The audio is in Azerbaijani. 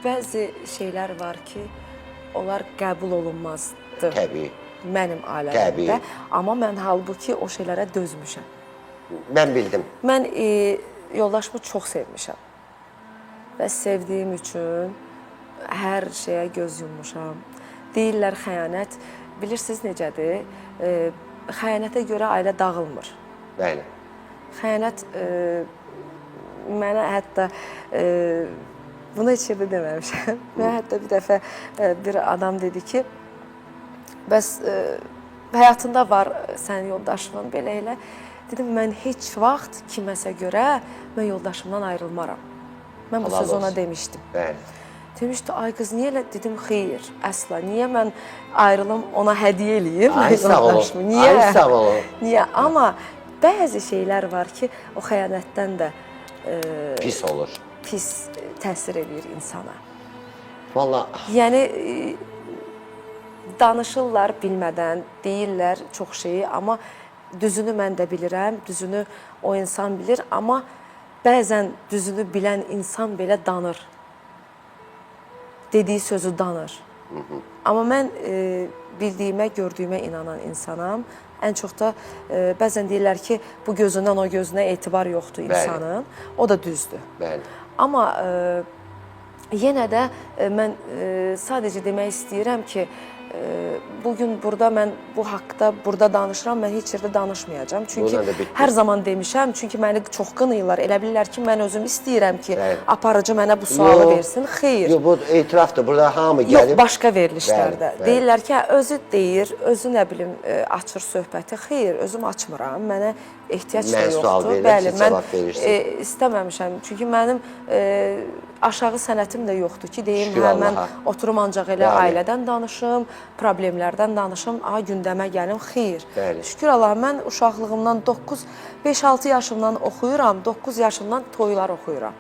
Bəzi şeylər var ki, onlar qəbul olunmazdı. Təbii. Mənim ailəmdə. Təbii. Amma mən halbuki o şeylərə dözmüşəm. Mən bildim. Mən yoldaşımı çox sevmişəm. Və sevdiyim üçün hər şeyə göz yummuşam. Deyirlər xəyanət, bilirsiniz necədir? Xəyanətə görə ailə dağılmır. Bəli. Xəyanət mənə hətta bunu heç yerdə deməmişəm. Mənə hətta bir dəfə bir adam dedi ki, bəs həyatında var sənin yoldaşının belə elə. Dedim mən heç vaxt kiməsə görə mən yoldaşımdan ayrılmaram. Mən bu Halal sözü ona olsun. demişdim. Bəli. Demişdi, ay qız niyə elə? Dedim, xeyr, əsla. Niyə mən ayrılım ona hədiyyə eləyim? Ay sağ olun. yoldaşımı? Niyə? Ay sağ olun. Niyə? Amma bəzi şeylər var ki, o xəyanətdən də Pis olur. pis təsir eləyir insana. Vallahi Yəni danışırlar bilmədən, deyirlər çox şeyi, amma düzünü mən də bilirəm, düzünü o insan bilir, amma bəzən düzünü bilən insan belə danır. Dediyi sözü danır. Amma mən bildiyimə, gördüyümə inanan insanam. Ən çox da bəzən deyirlər ki, bu gözündən o gözünə etibar yoxdur Bəli. insanın. O da düzdür. Bəli. Amma yenə də mən sadəcə demək istəyirəm ki, bu gün burada mən bu haqqda burada danışıram, mən heç yerdə danışmayacağam. Çünki Bununla da bitdi. hər zaman demişəm, çünki məni çox qınayırlar. Elə bilirlər ki, mən özüm istəyirəm ki, Bəli. aparıcı mənə bu sualı Yox, versin. Xeyr. Yox, bu etirafdır. Burada hamı gəlib. Yox, başqa verilişlərdə. Bəli, bəli. Deyirlər ki, hə, özü deyir, özü nə bilim açır söhbəti. Xeyr, özüm açmıram. Mənə ehtiyac da Mən yoxdur. sual verirəm, siz mən cavab verirsiniz. istəməmişəm. Çünki mənim aşağı sənətim də yoxdur ki, deyim, Şükür hə, mən Allaha. oturum ancaq elə Bəli. ailədən danışım, problemlərdən danışım, aha gündəmə gəlim. Xeyr. Bəli. Şükür Allaha, mən uşaqlığımdan 9, 5-6 yaşımdan oxuyuram, 9 yaşımdan toylar oxuyuram.